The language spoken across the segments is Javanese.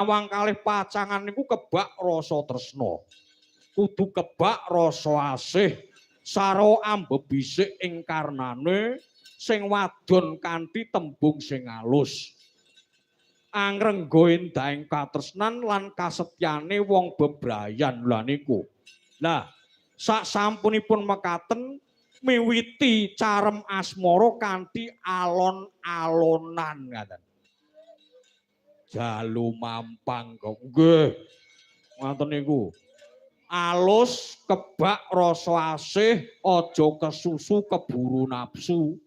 Nyawang kalih pacangan niku kebak rasa tresna. Kudu kebak rasa asih sarwa ambebisik ing karnane sing wadon kanthi tembung sing alus. Angrengga endahing katresnan lan kasetyane wong bebrayan lha niku. Lah sak sampunipun mekaten miwiti carem asmara kanthi alon-alonan ngaten. Jalu mampang kok nggih. Ngoten niku. Alus kebak rasa asih, aja kesusu keburu nafsu.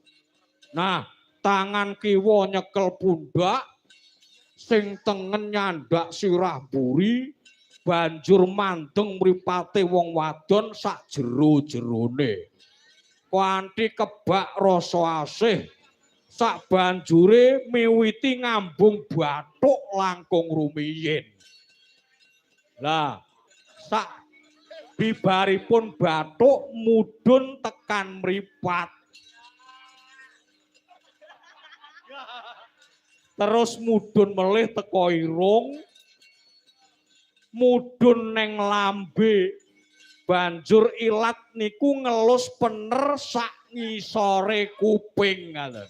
Nah, tangan kiwa nyekel pundak, sing tengen nyandak sirah mburi, banjur mandeng mripate wong wadon sak jero-jerone. Kanthi kebak rasa asih, sak banjure miwiti ngambung bathuk langkung rumiyin. Lah, sak bibaripun bathuk mudhun tekan mripat. Terus mudhun melih teko irung, mudhun neng lambe, banjur ilat niku ngelus pener sak ngisore kuping ngaten.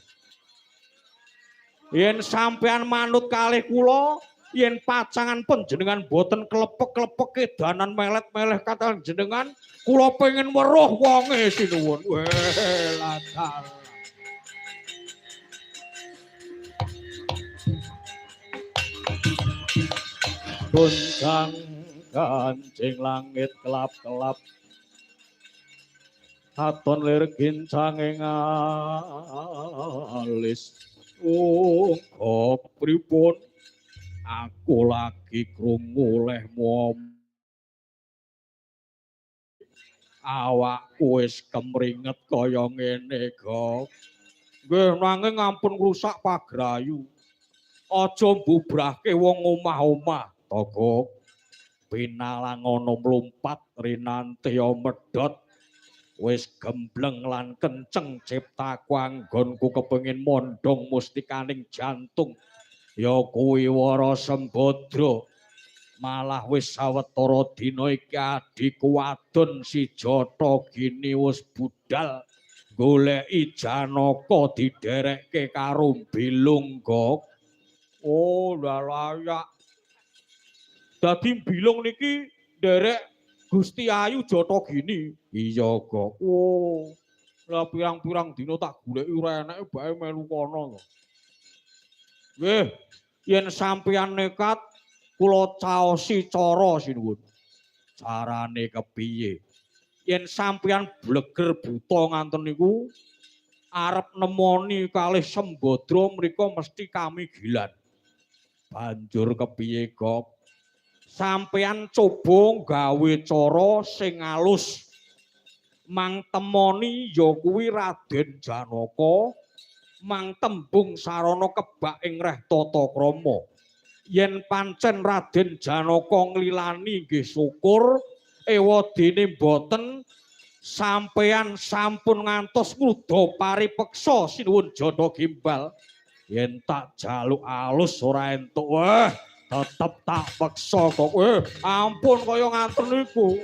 Yen sampean manut kalih kula, yen pacangan panjenengan boten klepek-klepek edanan melet-meleh kata jenengan, kula pengen weruh wonge sinuwun. Weh, latar. Goncang kancing langit kelap-kelap, katon lir gincange alis. Oh, pripun? Aku lagi krungu lehmu. Awakku wis kemringet kaya ngene, Gok. Nggih, nanging ampun ngrusak pagrayu. Aja mbubrahke wong omah-omah, to, Gok. Pinalangono mlumpat rinanteya medhot. Wis gembleng lan kenceng ciptaku anggonku kepengin mondhong mustikaning jantung. Ya kuwi Wara Sembadra. Malah wis sawetara dina iki adhiku wadon si Jata Gini wis budal goleki Janaka diderekke karo Bilung, Gok. Oh, lah layak. Dadi Bilung niki nderek Gusti Ayu Jata Gini. Iya, Gok. Oh. Lah pirang-pirang dina tak goleki ora enake bae melu kono to. Nggih, yen sampeyan nekat kula caosi cara sinuwun. Carane kepiye? Yen sampeyan bleger buta nganten niku arep nemoni kalih Sembadra mriku mesti kamigilan. Banjur kepiye, Gok? Sampeyan coba gawe cara sing alus. Mang temoni ya kuwi Raden Janaka, mang tembung sarana kebak ing reh tata krama. Yen pancen Raden Janaka nglilani nggih syukur, ewadene mboten sampeyan sampun ngantos ngruda paripeksa sinuwun Jata Gimbal. Yen tak jaluk alus ora entuk, weh tetep tak peksa kok. Ampun kaya ngaten niku.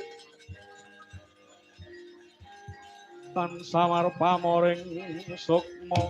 Tan samar pamoring sukma.